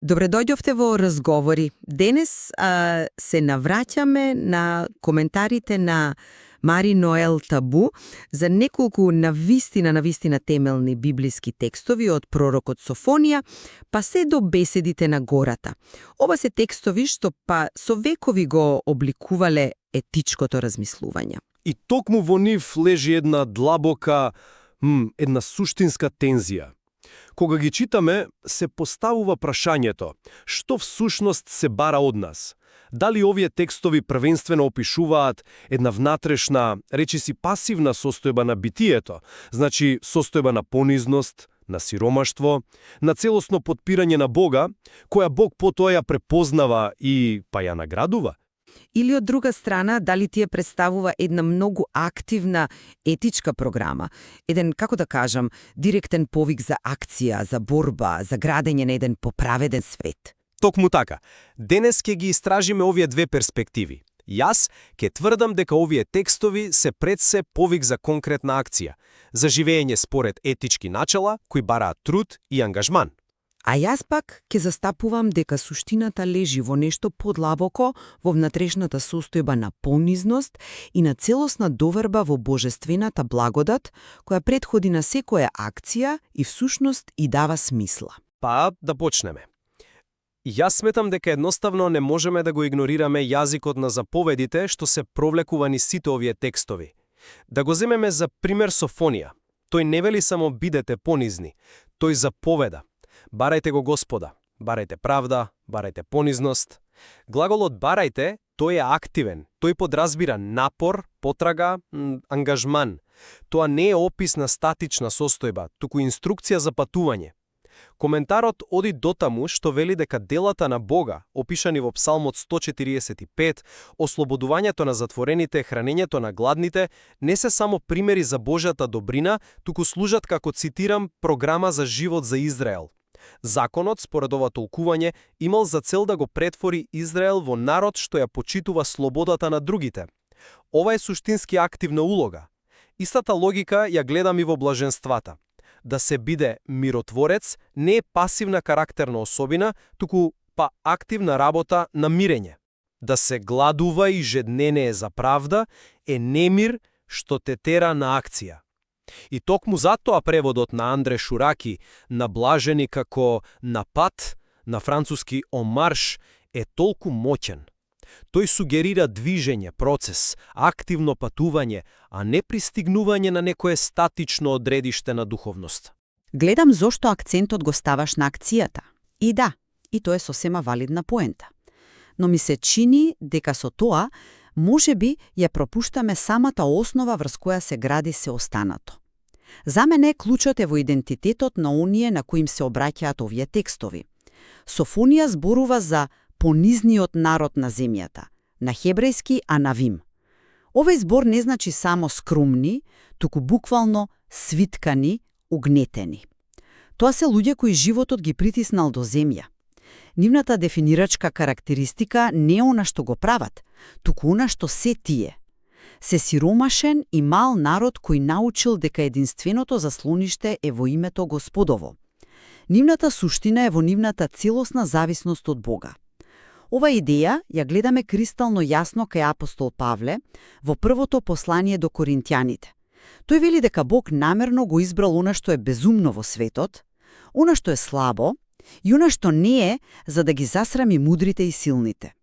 Добре дојдовте во разговори. Денес се навраќаме на коментарите на Мари Ноел Табу за неколку навистина темелни библиски текстови од пророкот Софонија, па се до беседите на гората. Ова се текстови што па со векови го обликувале етичкото размислување. И токму во нив лежи една длабока, една суштинска тензија. Кога ги читаме, се поставува прашањето, што всушност се бара од нас? Дали овие текстови првенствено опишуваат една внатрешна, речиси пасивна состојба на битието, значи состојба на понизност, на сиромаштво, на целосно подпирање на Бога, која Бог потоа ја препознава и па ја наградува? Или од друга страна, дали тие представува една многу активна етичка програма, еден, како да кажам, директен повик за акција, за борба, за градење на еден поправеден свет. Токму така. Денес ќе ги истражиме овие две перспективи. Јас ќе тврдам дека овие текстови се пред се повик за конкретна акција, за живење според етички начала кои бараат труд и ангажман. А јас пак ќе застапувам дека суштината лежи во нешто подлабоко, во внатрешната состојба на понизност и на целосна доверба во божествената благодат, која претходи на секоја акција и всушност и дава смисла. Па, да почнеме. Јас сметам дека едноставно не можеме да го игнорираме јазикот на заповедите што се провлекувани сите овие текстови. Да го земеме за пример Софонија. Тој не вели само бидете понизни, тој заповеда. Барајте го Господа, барајте правда, барајте понизност. Глаголот барајте, тој е активен, тој подразбира напор, потрага, ангажман. Тоа не е опис на статична состојба, туку инструкција за патување. Коментарот оди дотаму што вели дека делата на Бога, опишани во Псалмот 145, ослободувањето на затворените, хранењето на гладните, не се само примери за Божјата добрина, туку служат како, цитирам, програма за живот за Израел. Законот, според ова толкување, имал за цел да го претвори Израел во народ што ја почитува слободата на другите. Ова е суштински активна улога. Истата логика ја гледам и во блаженствата. Да се биде миротворец не е пасивна карактерна особина, туку па активна работа на мирење. Да се гладува и жеднене за правда е немир што те тера на акција. И токму затоа преводот на Андре Шураки на блажени како на пат, на француски «en marche» е толку моќен. Тој сугерира движење, процес, активно патување, а не пристигнување на некое статично одредиште на духовност. Гледам зошто акцентот го ставаш на акцијата. И да, и тоа е сосема валидна поента. Но ми се чини дека со тоа можеби ја пропуштаме самата основа врз која се гради се останато. За мене клучот е во идентитетот на оние на кои им се обраќаат овие текстови. Софонија зборува за понизниот народ на земјата, на хебрејски анавим. Овој збор не значи само скромни, туку буквално свиткани, угнетени. Тоа се луѓе кои животот ги притиснал до земја. Нивната дефинирачка карактеристика не е она што го прават, туку она што се тие. Се сиромашен и мал народ кој научил дека единственото заслониште е во името Господово. Нивната суштина е во нивната целосна зависност од Бога. Ова идеја ја гледаме кристално јасно кај апостол Павле во првото послание до Коринтјаните. Тој вели дека Бог намерно го избрал она што е безумно во светот, она што е слабо и она што не е, за да ги засрами мудрите и силните.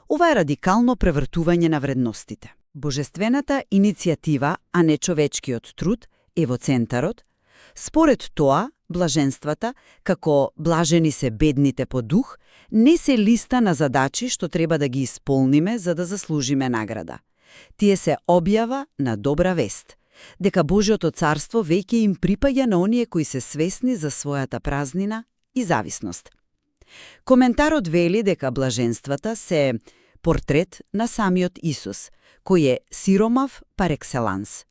Ова е радикално превртување на вредностите. Божествената иницијатива, а не човечкиот труд, е во центарот. Според тоа, блаженствата, како блажени се бедните по дух, не се листа на задачи што треба да ги исполниме за да заслужиме награда. Тие се објава на добра вест, дека Божјото царство веќе им припаѓа на оние кои се свесни за својата празнина и зависност. Коментарот вели дека блаженствата се портрет на самиот Исус, кој е сиромав пар екселанс.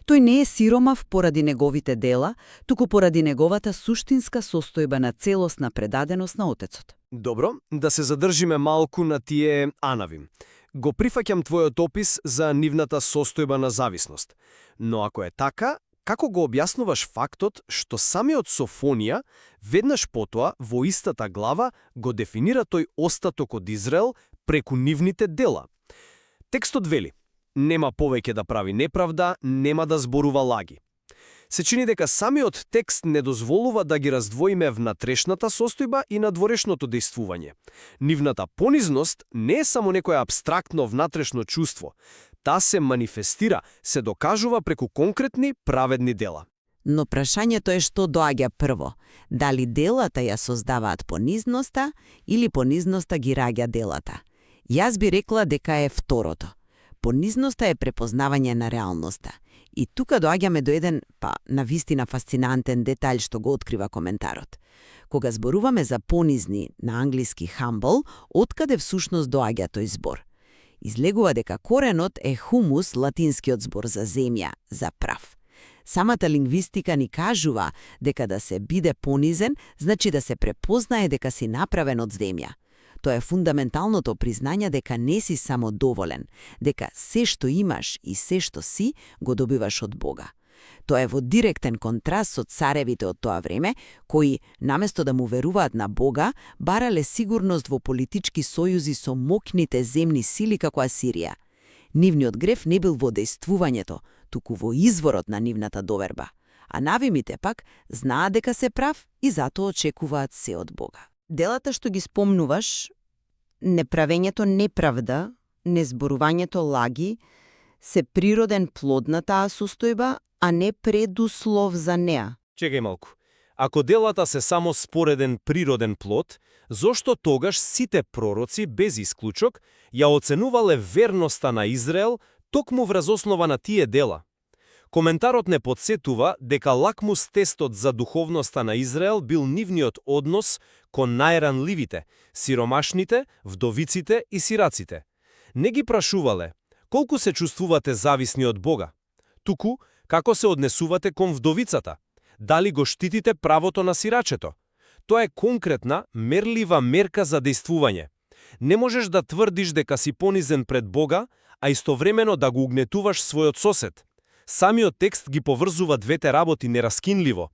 Тој не е сиромав поради неговите дела, туку поради неговата суштинска состојба на целосна предаденост на Отецот. Добро, да се задржиме малку на тие анавим. Го прифаќам твојот опис за нивната состојба на зависност. Но ако е така, Како го објаснуваш фактот што самиот Софонија, веднаш потоа, во истата глава, го дефинира тој остаток од Израел преку нивните дела? Текстот вели: нема повеќе да прави неправда, нема да зборува лаги. Се чини дека самиот текст не дозволува да ги раздвоиме внатрешната состојба и надворешното дејствување. Нивната понизност не е само некое абстрактно внатрешно чувство. Таа се манифестира, се докажува преку конкретни праведни дела. Но прашањето е што доаѓа прво. Дали делата ја создаваат понизноста или понизноста ги раѓа делата? Јас би рекла дека е второто. Понизноста е препознавање на реалноста. И тука доаѓаме до еден, навистина фасцинантен детаљ што го открива коментарот. Кога зборуваме за понизни, на англиски humble, откаде всушност доаѓа тој збор? Излегува дека коренот е хумус, латинскиот збор за земја, за прав. Самата лингвистика ни кажува дека да се биде понизен, значи да се препознае дека си направен од земја. Тоа е фундаменталното признање дека не си само доволен, дека се што имаш и се што си го добиваш од Бога. Тоа е во директен контраст со царевите од тоа време, кои, наместо да му веруваат на Бога, барале сигурност во политички сојузи со мокните земни сили како Асирија. Нивниот грев не бил во дејствувањето, туку во изворот на нивната доверба. А навимите пак знаат дека се прав и затоа очекуваат се од Бога. Делата што ги спомнуваш, неправењето неправда, незборувањето лаги, се природен плод на таа состојба, а не предуслов за неа. Чекај малку. Ако делата се само спореден природен плод, зошто тогаш сите пророци, без исклучок, ја оценувале верноста на Израел токму врз основа на тие дела? Коментарот не подсетува дека лакмус тестот за духовноста на Израел бил нивниот однос кон најранливите, сиромашните, вдовиците и сираците. Не ги прашувале колку се чувствувате зависни од Бога, туку како се однесувате кон вдовицата, дали го штитите правото на сирачето. Тоа е конкретна, мерлива мерка за дејствување. Не можеш да тврдиш дека си понизен пред Бога, а истовремено да го угнетуваш својот сосед. Самиот текст ги поврзува двете работи нераскинливо.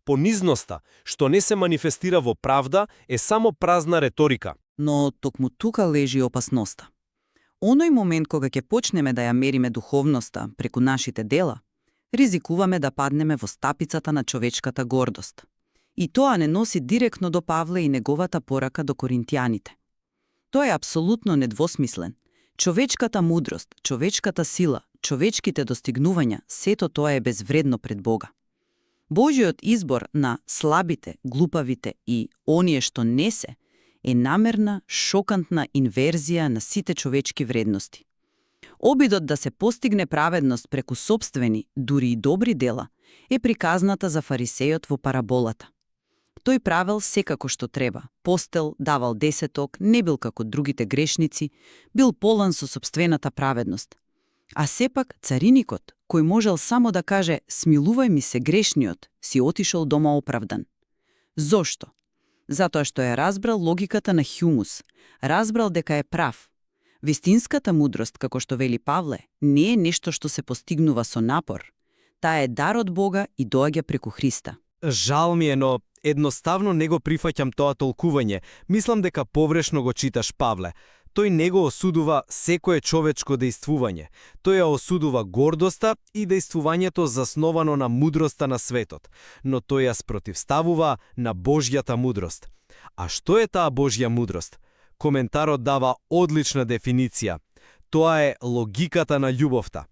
Понизноста, што не се манифестира во правда, е само празна реторика. Но токму тука лежи опасноста. Оној момент кога ќе почнеме да ја мериме духовноста преку нашите дела, ризикуваме да паднеме во стапицата на човечката гордост. И тоа не носи директно до Павле и неговата порака до коринтијаните. Тоа е апсолутно недвосмислен. Човечката мудрост, човечката сила, човечките достигнувања, сето тоа е безвредно пред Бога. Божиот избор на слабите, глупавите и оние што не се, е намерна, шокантна инверзија на сите човечки вредности. Обидот да се постигне праведност преку сопствени, дури и добри дела, е приказната за фарисејот во параболата. Тој правел секако што треба, постел, давал десеток, не бил како другите грешници, бил полан со сопствената праведност. А сепак цариникот, кој можел само да каже «Смилувај ми се грешниот», си отишол дома оправдан. Зошто? Затоа што ја разбрал логиката на хумус, разбрал дека е прав. Вистинската мудрост, како што вели Павле, не е нешто што се постигнува со напор. Таа е дар од Бога и доаѓа преку Христа. Жал ми е, но едноставно не го прифаќам тоа толкување. Мислам дека поврешно го читаш Павле. Тој не го осудува секое човечко дејствување. Тој ја осудува гордоста и дејствувањето засновано на мудроста на светот, но тој ја спротивставува на Божјата мудрост. А што е таа Божја мудрост? Коментарот дава одлична дефиниција. Тоа е логиката на љубовта.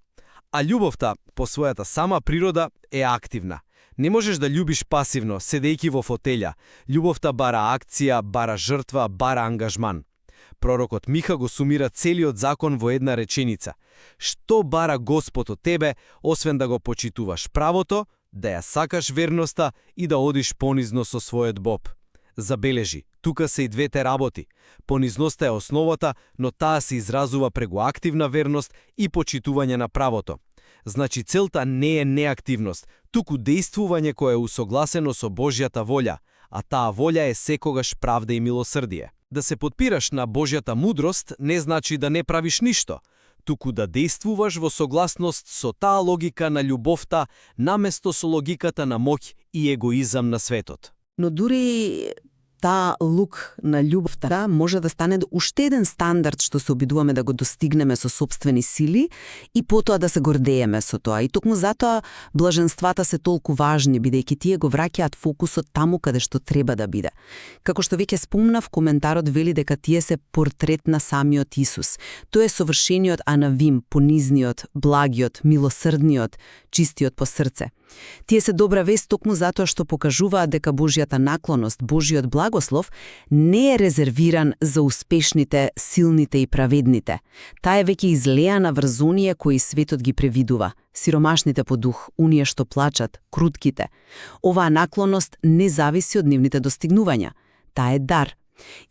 А љубовта, по својата сама природа, е активна. Не можеш да љубиш пасивно, седејќи во фотелја. Љубовта бара акција, бара жртва, бара ангажман. Пророкот Миха го сумира целиот закон во една реченица. Што бара Господ од тебе, освен да го почитуваш правото, да ја сакаш верноста и да одиш понизно со својот Боб? Забележи, тука се и двете работи. Понизноста е основата, но таа се изразува преку активна верност и почитување на правото. Значи целта не е неактивност, туку дејствување кое е усогласено со Божјата волја, а таа волја е секогаш правда и милосрдие. Да се подпираш на Божјата мудрост не значи да не правиш ништо. туку да действуваш во согласност со таа логика на љубовта, наместо со логиката на моќ и егоизам на светот. Но дури таа лук на љубовта може да стане уште еден стандард што се обидуваме да го достигнеме со сопствени сили и потоа да се гордееме со тоа. И токму затоа блаженствата се толку важни, бидејќи тие го враќаат фокусот таму каде што треба да биде. Како што веќе спомнав, коментарот вели дека тие се портрет на самиот Исус. Тој е совршениот анавим, понизниот, благиот, милосрдниот, чистиот по срце. Тие се добра вест токму затоа што покажуваат дека Божјата наклоност, Божјиот благослов не е резервиран за успешните, силните и праведните. Таа е веќе излеана врз оние кои светот ги превидува, сиромашните по дух, оние што плачат, крутките. Оваа наклоност не зависи од нивните достигнувања. Таа е дар.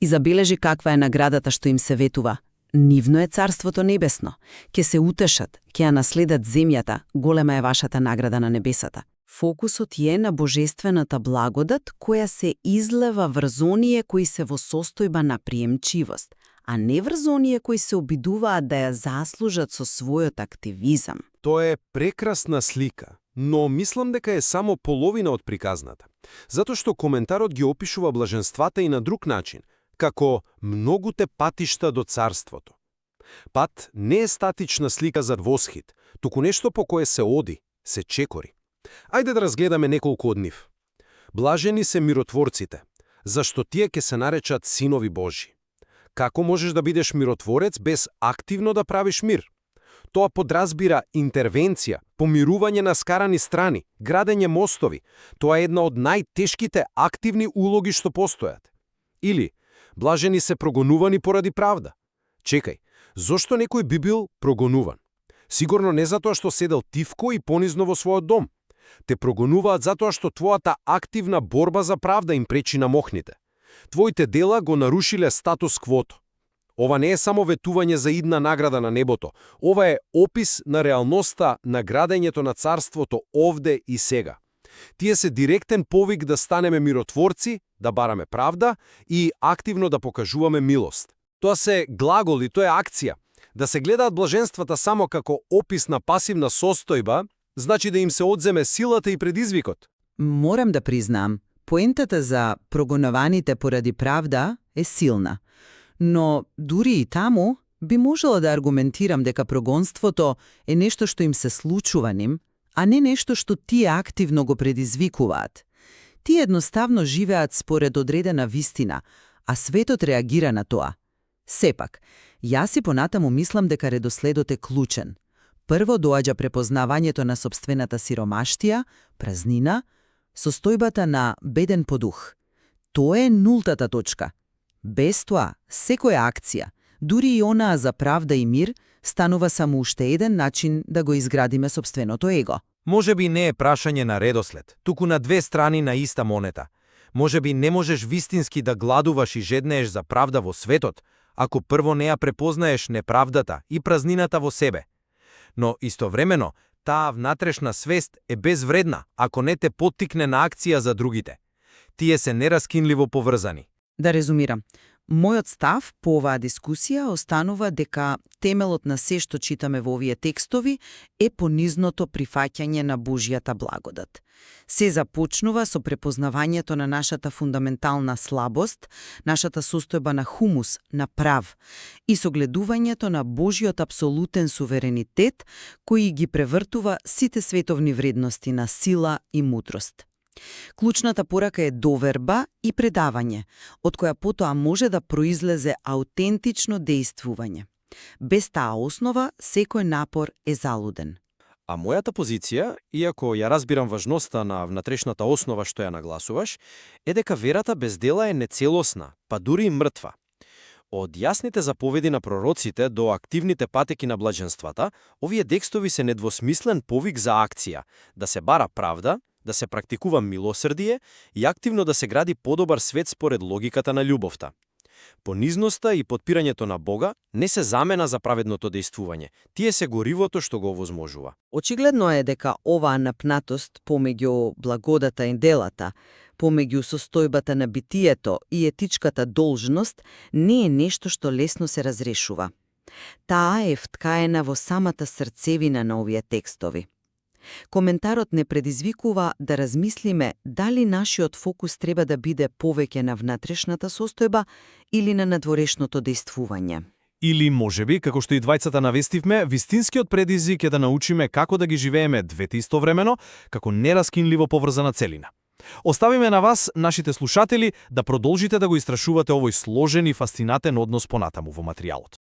И забележи каква е наградата што им се ветува. Нивно е царството небесно. Ке се утешат, ке ја наследат земјата, голема е вашата награда на небесата. Фокусот е на божествената благодат која се излева врз оние кои се во состојба на приемчивост, а не врз оние кои се обидуваат да ја заслужат со својот активизам. Тоа е прекрасна слика, но мислам дека е само половина од приказната. Затоа што коментарот ги опишува блаженствата и на друг начин, како многуте патишта до царството. Пат не е статична слика за восхит, туку нешто по кое се оди, се чекори. Ајде да разгледаме неколку од нив. Блажени се миротворците, зашто тие ќе се наречат синови Божји. Како можеш да бидеш миротворец без активно да правиш мир? Тоа подразбира интервенција, помирување на скарани страни, градење мостови. Тоа е една од најтешките активни улоги што постојат. Или блажени се прогонувани поради правда. Чекај, зошто некој би бил прогонуван? Сигурно не затоа што седел тивко и понизно во својот дом. Те прогонуваат затоа што твојата активна борба за правда им пречи на мохните. Твоите дела го нарушиле статус квото. Ова не е само ветување за идна награда на небото. Ова е опис на реалноста на градењето на царството овде и сега. Тие се директен повик да станеме миротворци, да бараме правда и активно да покажуваме милост. Тоа се глаголи, тоа е акција. Да се гледаат блаженствата само како опис на пасивна состојба, значи да им се одземе силата и предизвикот. Морам да признам, поентата за прогонуваните поради правда е силна. Но дури и таму би можела да аргументирам дека прогонството е нешто што им се случува ним, а не нешто што тие активно го предизвикуваат. Тие едноставно живеат според одредена вистина, а светот реагира на тоа. Сепак, јас и понатаму мислам дека редоследот е клучен. Прво доаѓа препознавањето на сопствената сиромаштија, празнина, состојбата на беден по дух. Тоа е нултата точка. Без тоа, секоја акција, дури и онаа за правда и мир, станува само уште еден начин да го изградиме сопственото его. Може би не е прашање на редослед, туку на две страни на иста монета. Може би не можеш вистински да гладуваш и жеднееш за правда во светот, ако прво не ја препознаеш неправдата и празнината во себе. Но истовремено, таа внатрешна свест е безвредна, ако не те поттикне на акција за другите. Тие се нераскинливо поврзани. Да резумирам, мојот став по оваа дискусија останува дека темелот на се што читаме во овие текстови е понизното прифаќање на Божјата благодат. Се започнува со препознавањето на нашата фундаментална слабост, нашата состојба на хумус, на прав, и согледувањето на Божјиот апсолутен суверенитет кој ги превртува сите световни вредности на сила и мудрост. Клучната порака е доверба и предавање, од која потоа може да произлезе аутентично дејствување. Без таа основа, секој напор е залуден. А мојата позиција, иако ја разбирам важноста на внатрешната основа што ја нагласуваш, е дека верата без дела е нецелосна, па дури и мртва. Од јасните заповеди на пророците до активните патеки на блаженствата, овие текстови се недвосмислен повик за акција, да се бара правда, да се практикува милосрдие и активно да се гради подобар свет според логиката на љубовта. Понизноста и подпирањето на Бога не се замена за праведното дејствување, тие се горивото што го овозможува. Очигледно е дека оваа напнатост помеѓу благодата и делата, помеѓу состојбата на битието и етичката должност не е нешто што лесно се разрешува. Таа е вткаена во самата срцевина на овие текстови. Коментарот не предизвикува да размислиме дали нашиот фокус треба да биде повеќе на внатрешната состојба или на надворешното дејствување. Или, можеби, како што и двајцата навестивме, вистинскиот предизвик е да научиме како да ги живееме двете истовремено, како нераскинливо поврзана целина. Оставиме на вас, нашите слушатели, да продолжите да го истрашувате овој сложен и фасцинатен однос понатаму во материјалот.